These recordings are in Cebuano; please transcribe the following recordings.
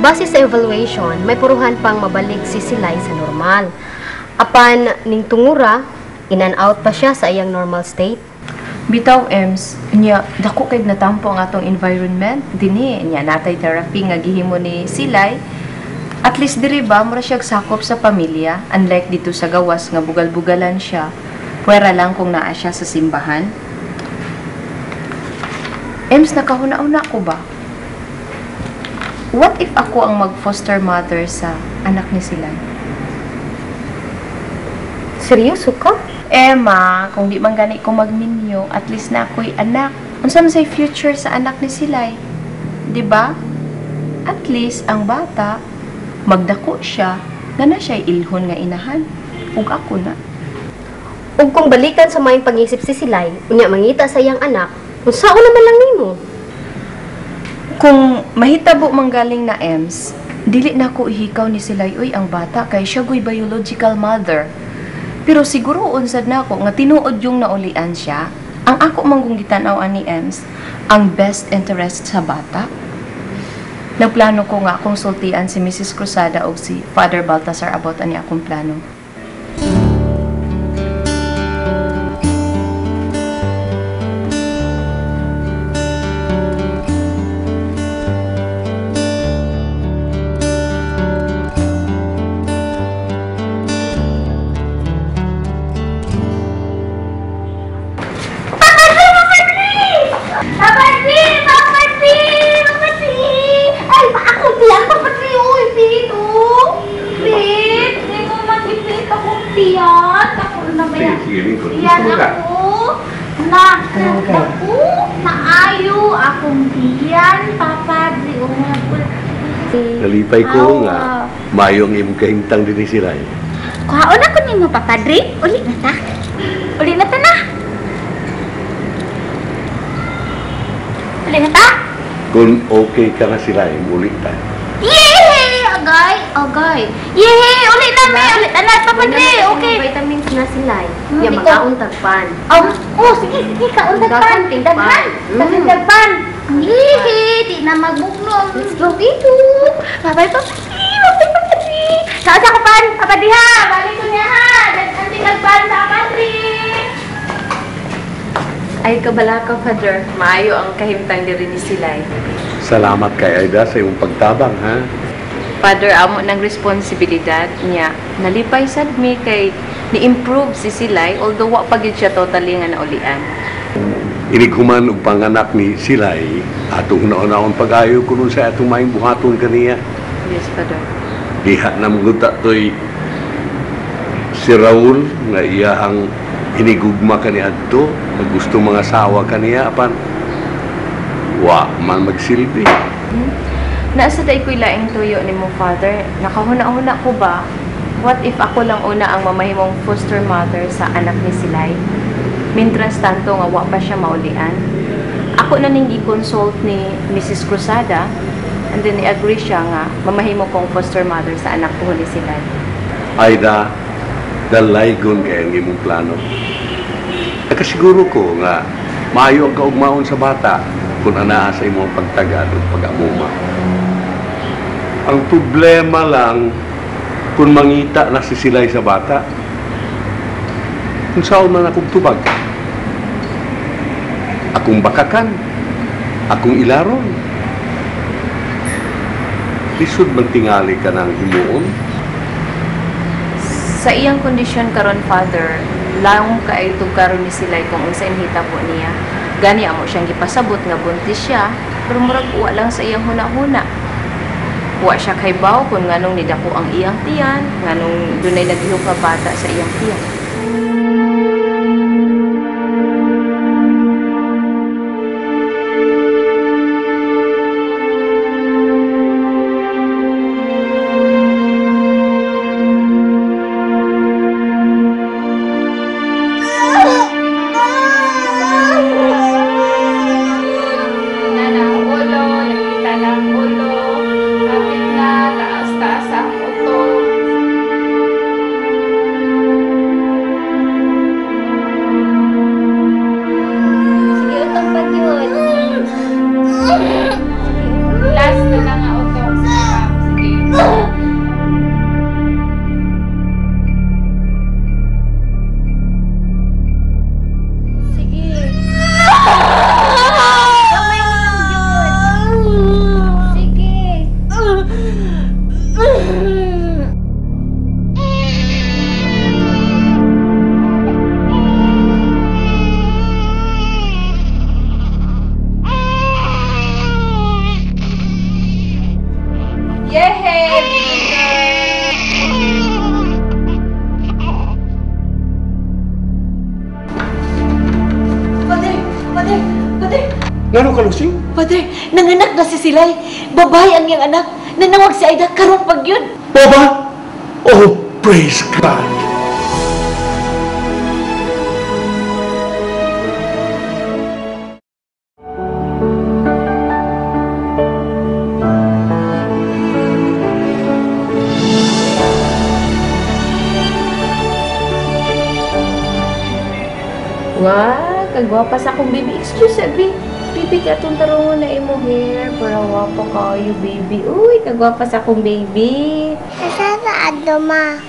Base sa evaluation, may puruhan pang mabalik si Silay sa normal. Apan ning tungura, in and out pa siya sa iyang normal state. Bitaw, Ems, nya dako kay natampo ang atong environment dinhi, nya natay therapy nga gihimo ni Silay. At least diri ba mura siya sakop sa pamilya, unlike dito sa gawas nga bugal-bugalan siya. Puwera lang kung naa siya sa simbahan. Ems, nakahuna-una ko ba? What if ako ang mag-foster mother sa anak ni Silay? Seryoso ka? Emma, kung di man gani ko magminyo, at least na ako'y anak. Unsa man say future sa anak ni Silay? 'Di ba? At least ang bata magdako siya, na na siya'y ilhon nga inahan. Ug ako na. Ug kung balikan sa maayong pag-isip si Silay, unya mangita sa iyang anak, unsaon naman lang nimo? Kung mahitabo manggaling na, Ems, dili na ko ihikaw ni Silay uy ang bata kay siya go'y biological mother. Pero siguro unsad na ako nga tinuod yung naulian siya. Ang ako manggunggitan-aw ani, Ems, ang best interest sa bata. Nagplano ko nga akong sultian si Mrs. Cruzada o si Father Baltasar about ani akong plano. Nalipay ko nga mayong imong kahimtang dinhi Silay. Kuhaon ako nimo, Papadre. Uli na ta. Uli na ta na. Uli na ta. Kung okay ka na, Silay, uli ta. Yehey! Agay, agay. Yehey! Uli na me, uli na na, Papadre. Okay. Vitamins na, Silay. Ya makaon tagpan. Oh, sige, sige, kaon tagpan. Daghan. Daghan tagpan. Yehey! Di na magbugno. Let's go. Dito. Bye-bye, Papadre. Bye-bye, Papadre. Sa ko pan, Papadre ha. Balik ko niya ha. Daghan tagpan sa Papadre. Ay, kabala ka, Father. Maayo ang kahimtang diri ni Silay. Salamat kay Aida sa iyong pagtabang, ha? Father, amo ng responsibilidad niya. Nalipay sad mi kay ni-improve si Silay, although wa pa gyud siya totally nga naulian. Inighuman og panganak ni Silay, atong hunaon-naon pag-ayo kuno sa atong maayong buhaton kaniya. Yes, Father. Diha na mugunta to'y si Raul nga iyahang hinigugma kaniadto, gusto mga sawa kaniya apan wa man magsilbi. Nasa day ko'y laing tuyo nimo, Father. Nakahuna-huna ko ba? What if ako lang una ang mamahimong foster mother sa anak ni Silay? Mintras tanto nga wa pa siya maulian. Ako na ning gi-consult ni Mrs. Cruzada and then i-agree siya nga mamahimo kong foster mother sa anak ko ni Silay. Aida, dalaygon kay ang imong plano. Nakasiguro ko nga maayo ang kaugmaon sa bata kung anaa sa imong pagtagad o pag-amuma. Ang problema lang kung mangita na si Silay sa bata, kung saan man akong tubag, akong bakakan, akong ilaron. Lisod man tingali ka ng himuon. Sa iyang kondisyon karon, Father, laong kaaytog karon ni Silay kung unsa inhitabo niya. Gani amo siyang gipasabot nga buntis siya, pero murag uwa lang sa iyang huna-huna. Wa siya kaybaw kung nganong nidako ang iyang tiyan, nganong dunay naghihok nga bata sa iyang tiyan. Ngano ka, Lucy? Father, nanganak na si Silay. Babae ang iyang anak. Nanawag si Aida karon pag yun. Baba? Oh, praise God! Wow, kagwapa sa akong baby. Excuse me, baby, katong tarungon na imo hair. Para wapo kayo, baby. Uy, kagwapa sa akong baby. Asa sa adto, ma?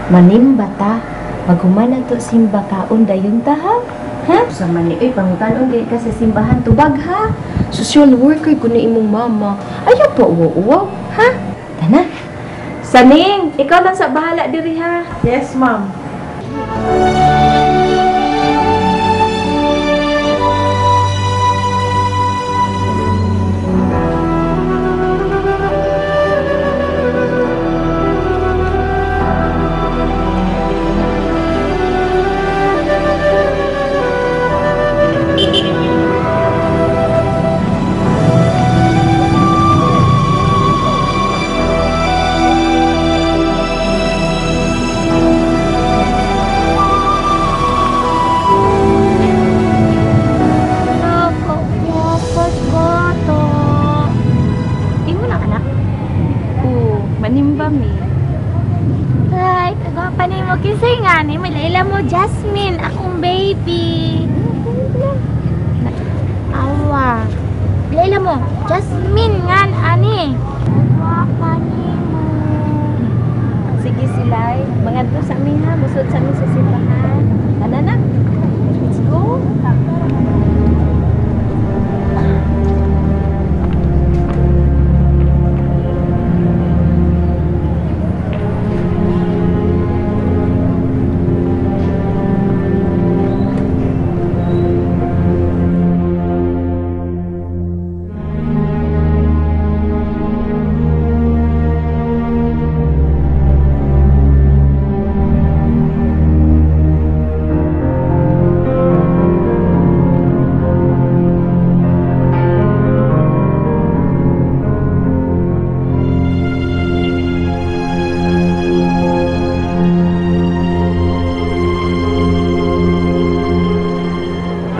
Manimba ta. Maghuman to simba kaon dayon ta, ha? Ha? Sa mani, uy, pangutan-on gay ka sa simbahan tubag, ha? Social worker ko na imong mama. Ayaw pa uwaw-uwaw, ha? Tana. Saning, ikaw lang sa bahala diri, ha? Yes, ma'am. Ay, kagwapa ni mo kisay nga ni Malayla mo Jasmine, akong baby. Awa. Layla mo, Jasmine nga ani. Kagwapa ni mo. Sige Silay, mangadto sa amin ha, musod sa amin sa simbahan. Tana na. Let's go.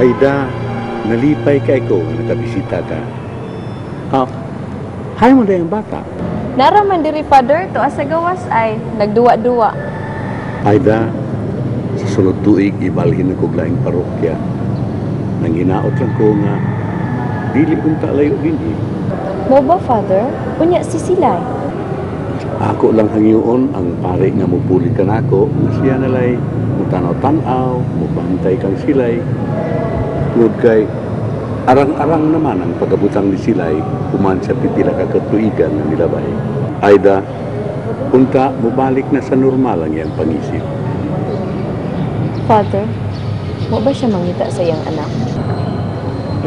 Aida, nalipay ka ikaw nga nakabisita ka. Ah, hay mo na yung bata. Naraman diri, Father, to asa gawas ay nagduwa-duwa. Aida, sa sulod tuig ibalhin ako laing parokya. Nang hinaot lang ko nga dili unta layo dinhi. Mo ba, Father? Unya si Silay. Ako lang hangyoon ang pare nga mupuli ka nako, nga siya nalay mutanaw-tanaw, mubantay kang Silay. Tungod kay arang-arang naman ang pagabutang ni Silay human sa pipila ka katuigan nga nilabay. Aida, unta mubalik na sa normal ang iyang pangisip. Father, mo ba siya mangita sa iyang anak?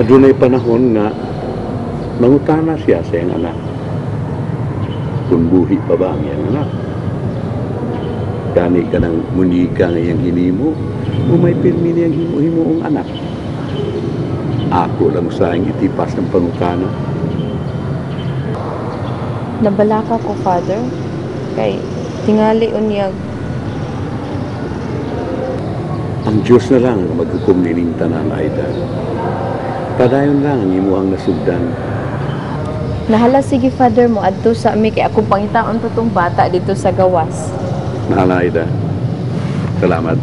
Adunay panahon nga mangutana siya sa iyang anak. Kung buhi pa ba ang iyang anak? Gani ka ng munika nga iyang hinimo, o may pirmi niyang himo-himoong anak. Ako lang usahing itipas ng pangutana. Nabalaka ko, Father. Kay tingali unyag. Ang Diyos na lang ang maghukom nining tanan, Aida. Padayon lang ang imuhang nasugdan. Nahala sige, Father, mo adto sa ami kay akong pangitaon pa tong bata dito sa gawas. Nahala, Aida. Salamat.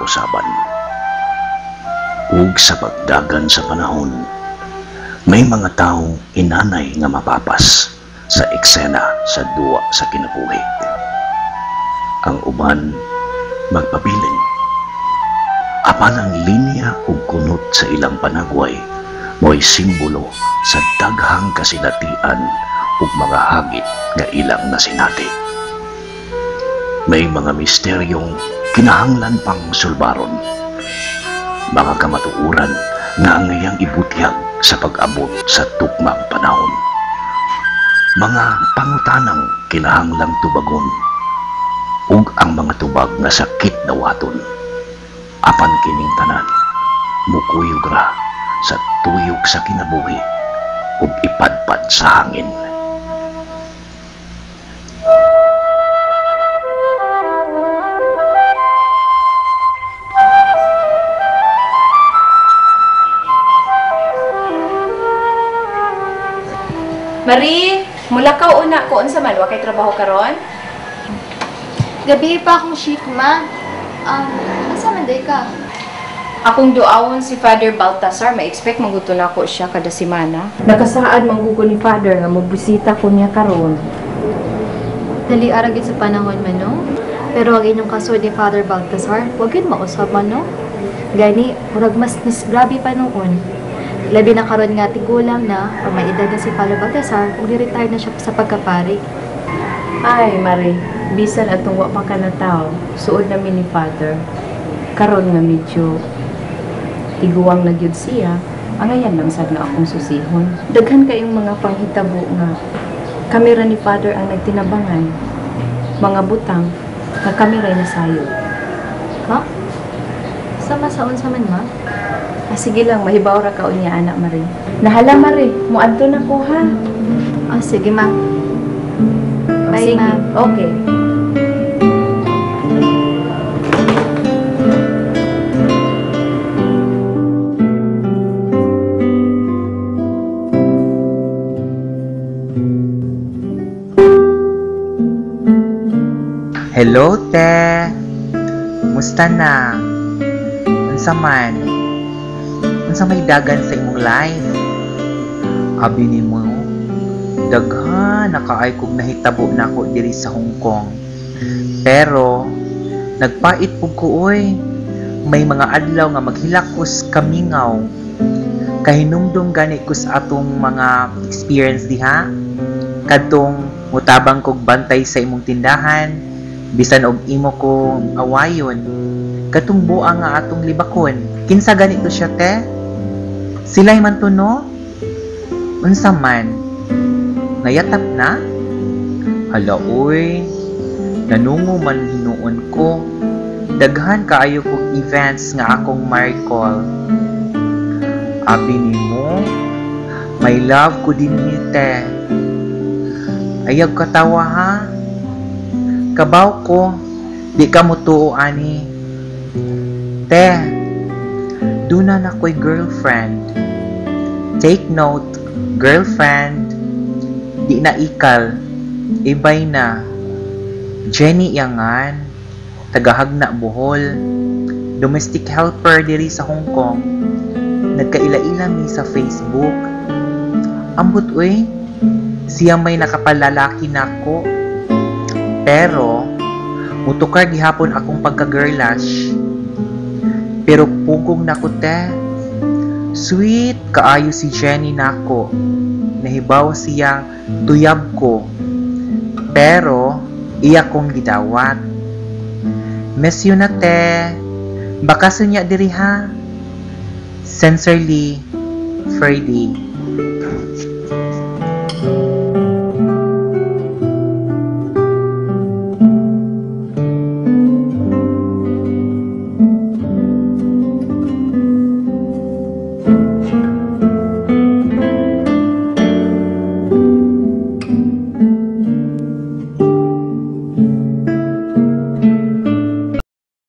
kausaban. Ug sa pagdagan sa panahon, may mga tawo inanay nga mapapas sa eksena sa duwa sa kinabuhi. Ang uban magpabilin. Apan ang linya ug kunot sa ilang panagway mo'y simbolo sa daghang kasinatian ug mga hagit nga ilang nasinati. May mga misteryong kinahanglan pang sulbaron. Mga kamatuoran nga angayang ibutyag sa pag-abot sa tukmang panahon. Mga pangutanang kinahanglang tubagon ug ang mga tubag nga sakit dawaton. Apan kining tanan mukuyog ra sa tuyok sa kinabuhi ug ipadpad sa hangin. Marie, mulakaw una ko unsa man wa kay trabaho karon? Gabi pa akong shift, ma. Asa man day ka? Akong duawon si Father Baltasar, ma-expect mangguto na ko siya kada semana. Nakasaad manggugo ni Father nga mobisita ko niya karon. Dali ara gid sa panahon man, no? Pero ang inyong kaso ni Father Baltasar, wag yun mausap man, no? Gani, murag mas grabe pa noon. Labi na karon nga tigulang na o may edad na si Father Baltasar ug ni-retire na siya sa pagkapari. Ay, Marie, bisan atong wa pa ka na tao, suod nami ni Father. Karon nga medyo tiguang na gyud siya, angayan lang sad nga akong susihon. Daghan kayong mga panghitabo nga kamera ni Father ang nagtinabangan. Mga butang nga kamera nasayod. Ha? Sama sa unsa man, ma? Ah, sige lang, mahibaw ra ka unya, anak Marie. Nahala, Marie, muadto na ko ha. Ah, sige, ma. Oh, Bye, sige. ma. Okay. Hello, te. Musta na? Unsa man? Unsa may dagan sa imong life? Abi nimo, daghan na kaay kog nahitabo nako diri sa Hong Kong. Pero nagpait pug ko oy. May mga adlaw nga maghilakos kamingaw. Kahinumdum gani ko sa atong mga experience diha. Kadtong mutabang kog bantay sa imong tindahan, bisan og imo ko awayon. Katong buang nga atong libakon. Kinsa ganito siya, te? Sila'y man to, no? Unsa man? Nayatap na? Hala, oy. Nanungo man hinuon ko. Daghan kaayo kog events nga akong ma-recall. Abi nimo, may love ko din ni te. Ayag katawa ha? Kabaw ko, di ka mutuo ani. Te, duna na ko'y girlfriend. Take note, girlfriend. Di na ikal, ibay na. Jenny Yangan, tagahagna Bohol, domestic helper diri sa Hong Kong. Nagkaila-ila mi sa Facebook. Ambot uy, siya may nakapalalaki nako. Pero, mutukar gihapon akong pagka-girlash. Pero pugong nako te. Sweet kaayo si Jenny nako. Nahibaw siyang tuyab ko. Pero, iya kong gidawat. Miss you na te. Baka sunya diri ha. Sincerely, Ferdy.